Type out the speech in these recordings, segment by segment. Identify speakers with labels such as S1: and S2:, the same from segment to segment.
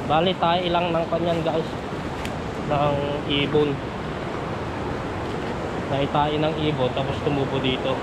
S1: Bali tayo ilang ng kanyan guys, ng ibon. Naitain ng ibon tapos tumubo dito.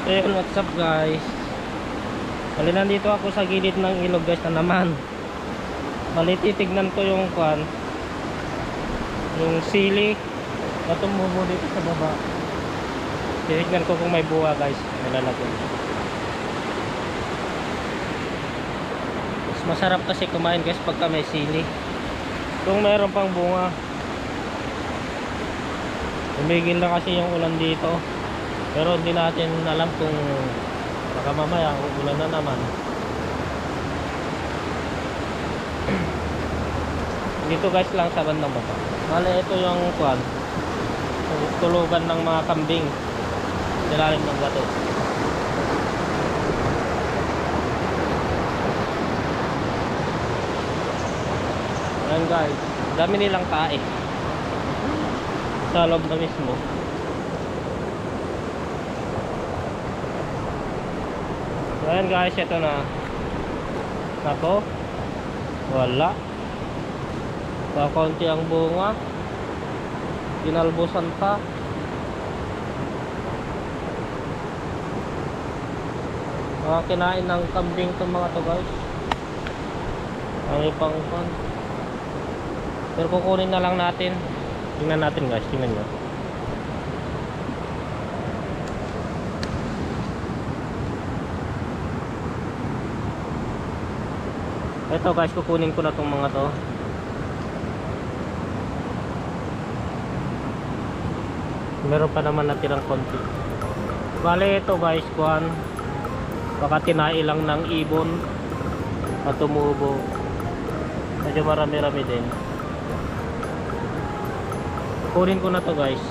S1: Ayun, what's up guys? Bali nandito ako sa gilid ng ilog guys na naman. Bali titignan ko yung kwan, yung sili na tumubo dito sa baba. Titignan ko kung may buwa guys, nilalagay. Mas masarap kasi kumain guys pagka may sili. Kung mayroon pang bunga. Tumigil na kasi yung ulan dito. Pero hindi natin alam kung baka mamaya uulan na naman. Dito guys lang sa bandang baba. Bale ito yung kwan, tulugan ng mga kambing, nilalim ng bato. Ayan guys, dami nilang tae sa loob na mismo. Ayan guys, ito na. Nako, wala. Kakunti ang bunga. Kinalbusan pa. Mga kinain ng kambing itong mga to guys. Ang ipang pan. Pero kukunin na lang natin. Tingnan natin guys, tingnan nyo. Ito guys, kukunin ko na itong mga to. Meron pa naman natirang konti. Bale ito guys, kuhan, baka tinae lang ng ibon at tumubo. Medyo marami-rami din. Kunin ko na to guys.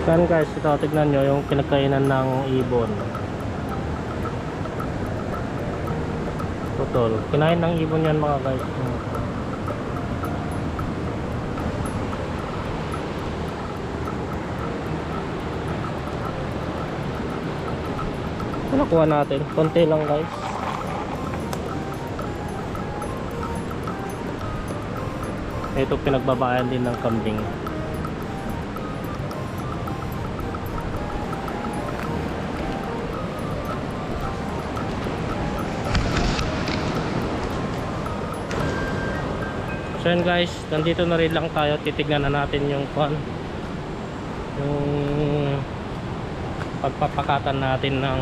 S1: Yan guys, ito tignan nyo yung pinagkainan ng ibon. Putol. Kinain ng ibon yan mga guys. Ito nakuha natin. Konti lang guys. Ito pinagbabayan din ng kambing. So yun guys, nandito na rin lang tayo. Titignan na natin yung pagpapakatan natin ng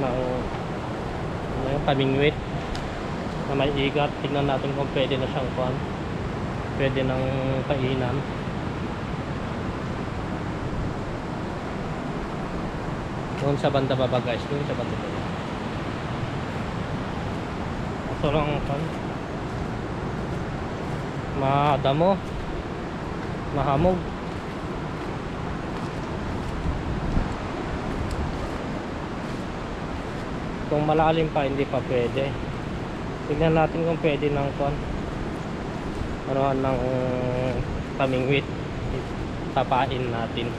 S1: ng pamingwit na may igat. Tignan natin kung pwede na siyang pwede ng kainan. Doon sa banda baba guys, doon sa banda baba. Ito lang madamo, mahamog. Kung malalim pa hindi pa pwede. Tignan natin kung pwede ng ng pamingwit. Tapain natin.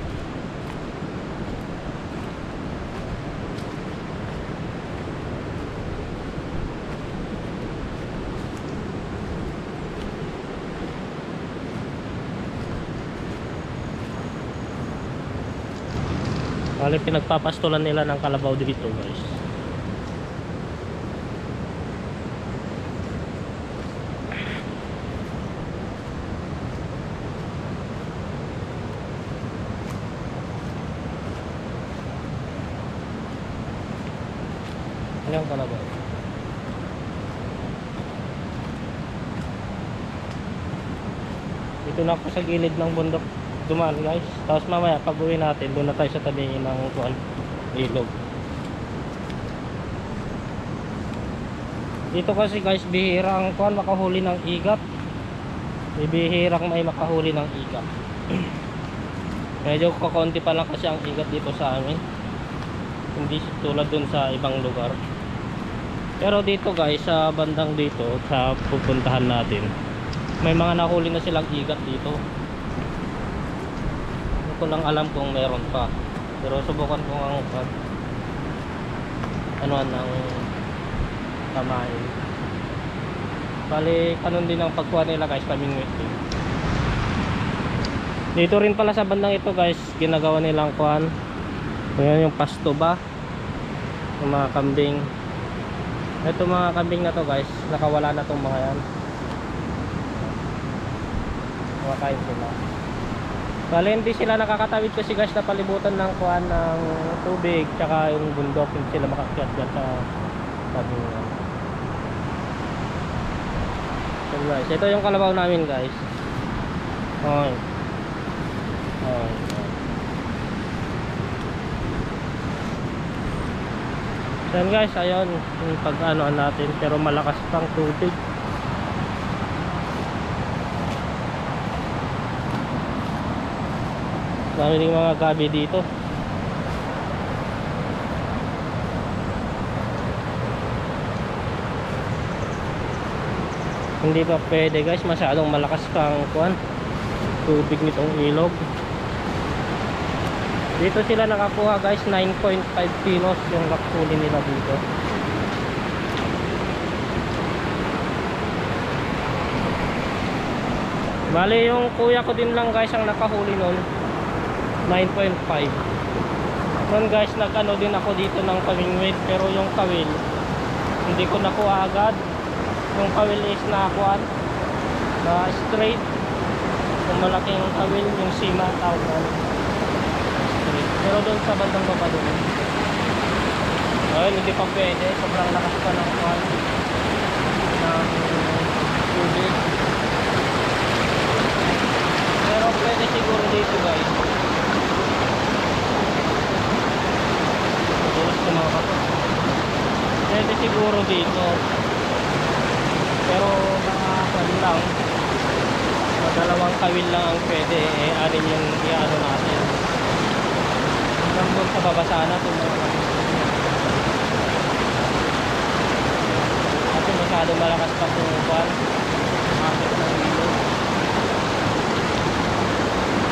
S1: Bali pinagpapastulan nila ng kalabaw dito guys. Ilang kalabaw? Dito na ako sa gilid ng bundok dumaan guys. Tapos mamaya pag uwi natin doon na tayo sa tabi ng ilog. Dito kasi guys bihirang makahuli ng igat. Bihirang may makahuli ng igat. Medyo kakonti pa lang kasi ang igat dito sa amin. Hindi tulad dun sa ibang lugar. Pero dito guys sa bandang dito sa pupuntahan natin, may mga nahuli na silang igat dito. Hindi ko lang alam kung meron pa. Pero subukan ko ang ng tamain. Bali kanon din ang pagkuha nila guys, kaming waiting. Dito rin pala sa bandang ito guys, ginagawa nilang kuhan. Ayan yung pasto ba ng mga kambing. Ito mga kambing na to guys, nakawala na tong mga yan. Kumakain sila. Bali hindi sila nakakatawid kasi guys na palibutan ng kuhan ng tubig tsaka yung bundok, hindi sila makakyat dyan sa kambing yan. So guys, ito yung kalabaw namin guys. Okay. Okay. Yan guys, ayun yung pag-anoan natin, pero malakas pang tubig. Dami ng mga gabi dito. Hindi pa pwede guys, masyadong malakas pang tubig nitong ilog. Dito sila nakakuha guys, 9.5 kilos yung nakahuli nila dito. Bali yung kuya ko din lang guys ang nakahuli nun, 9.5. Nun guys nag-ano din ako dito ng pamingwit, pero yung kawil hindi ko nakuha agad. Yung kawil is nakakuha na straight. Yung malaking kawil, yung sima tawag na. Pero doon sa bandang baba doon, ayun, hindi pa pwede, sobrang lakas pa ng tubig. Pero pwede siguro dito guys. Pwede siguro dito, pero mga lang, dalawang kawil lang ang pwede, anim yung i-ano natin. Doon sa baba sana kasi masyado malakas pa kung makit ng ilog.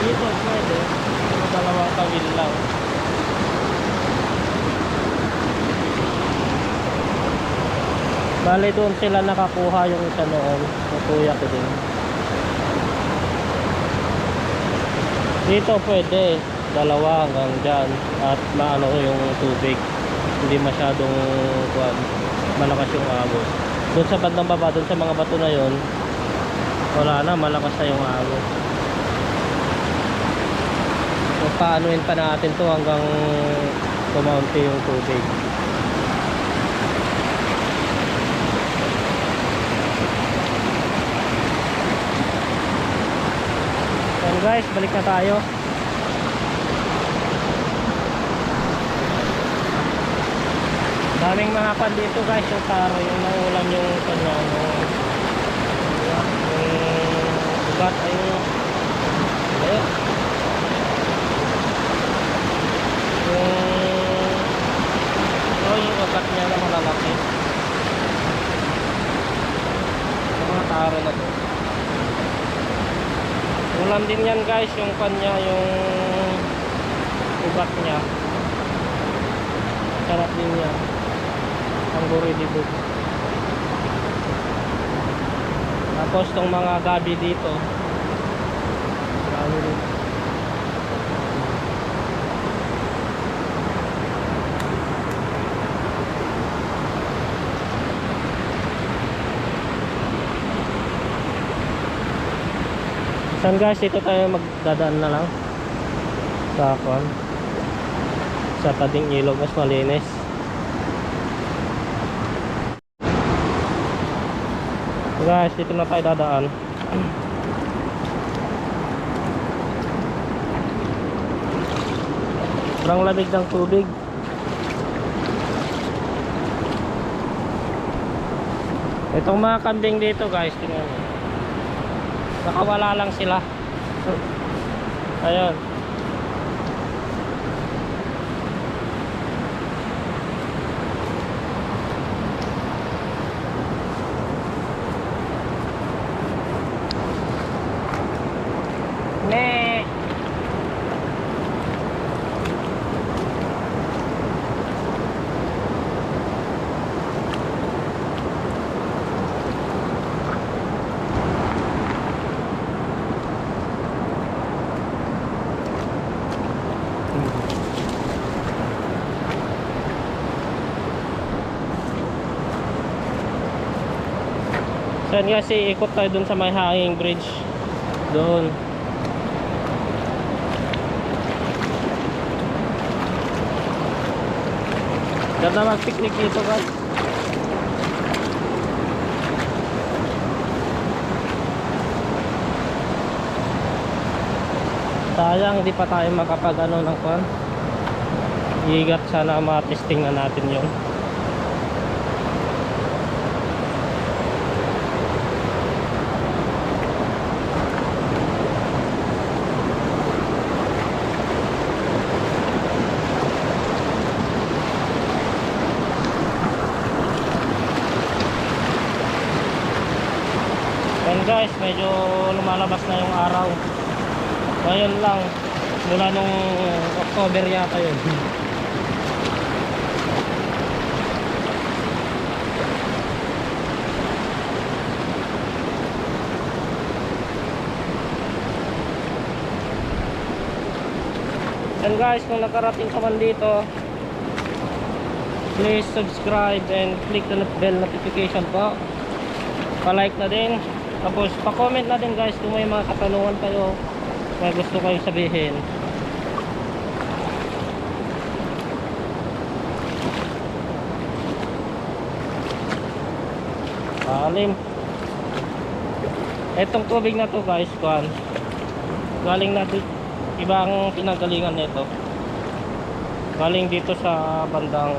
S1: Dito pwede, pero dalawang kawil lang. Bali doon sila nakakuha yung isa noon, kuya ko din. Dito pwede dalawa hanggang dyan at maano yung tubig, hindi masyadong malakas yung agos. Doon sa bandang baba, doon sa mga bato na yon, wala na, malakas na yung agos. So paanoin pa natin to hanggang kumaunti yung tubig. So guys, balik na tayo. Daming mga pan dito guys, yung taro, yung naulam yung kanya, yung ugat, ayun, yung ugat niya na malalaki, yung mga taro na to. Ulam din yan guys, yung kanya, yung ugat niya, sarap din yan. Ang guri dito. Tapos tong mga gabi dito, gabi dito. Saan guys, dito tayo magdadaan na lang sa kwan, sa tabing ilog, mas malinis. Guys, dito na tayo dadaan. Sobrang lamig ng tubig. Itong mga kambing dito guys, tingnan mo. Nakawala lang sila. Ayun. Ne. So yun guys, ikot tayo dun sa may hanging bridge. Doon. Ganda mag-picnic dito guys. Sayang hindi pa tayo makapag ano ng kwan. Igat, sana ma-testing na natin yun. And guys, medyo lumalabas na yung araw. Ngayon lang, mula nung October yata yun. And guys, kung nakarating ka man dito, please subscribe and click the bell notification po. Pa-like na din. Tapos pa-comment na din guys kung may mga katanungan kayo, may gusto kayong sabihin. Alim. Etong tubig na to guys, kuan. Galing na dito, ibang pinanggalingan nito. Galing dito sa bandang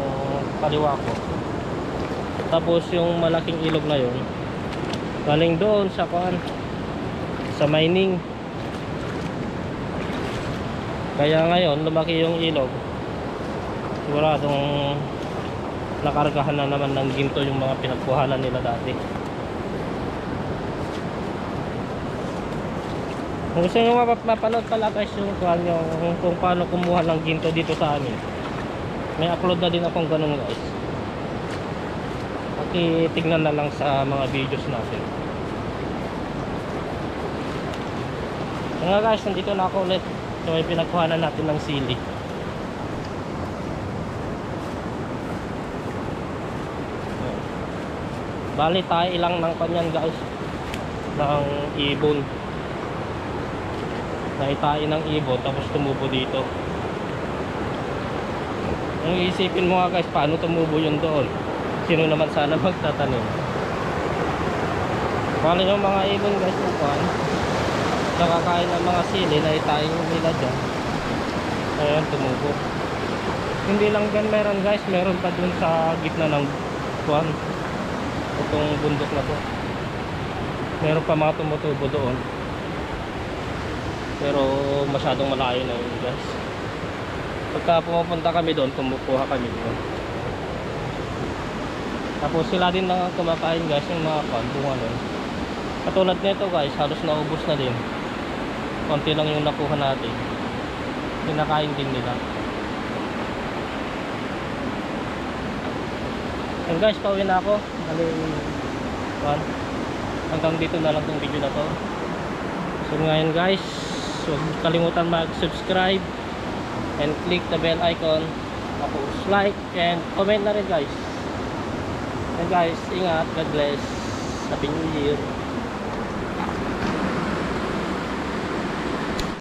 S1: kaliwa ko. Tapos yung malaking ilog na yun, galing doon sa kuan, sa mining. Kaya ngayon lumaki yung ilog. Siguradong nakargahan na naman ng ginto yung mga pinagkuhanan nila dati. Kung gusto nyo mapanood pala guys yung kuan, yung kung paano kumuha ng ginto dito sa amin, may upload na din akong ganun guys. Tignan na lang sa mga videos natin. Nga guys, nandito na ako ulit. So may pinagkuhanan natin ng sili. Bali tayo ilang ng kanyan guys, ng ibon. Naitae ng ibon tapos tumubo dito. Ang iisipin mo nga guys, paano tumubo yun doon? Sino naman sana magtatanim? Bali yung mga ibon guys, mukhang nakakain ng mga sili na itaing nila dyan. Ayan, tumubo. Hindi lang dyan meron guys, meron pa dun sa gitna ng kuwan, itong bundok na to. Meron pa mga tumutubo doon, pero masyadong malayo na yun guys. Pagka pumupunta kami doon, kumukuha kami doon. Tapos sila din na kumakain guys, yung mga bunga nun. Katulad nito guys, halos naubos na din. Konti lang yung nakuha natin, kinakain din nila. And guys, pauwi na ako. Hanggang dito na lang tong video na to. So ngayon guys, huwag kalimutan mag-subscribe and click the bell icon. Tapos like and comment na rin guys. And guys, ingat, God bless, Happy New Year.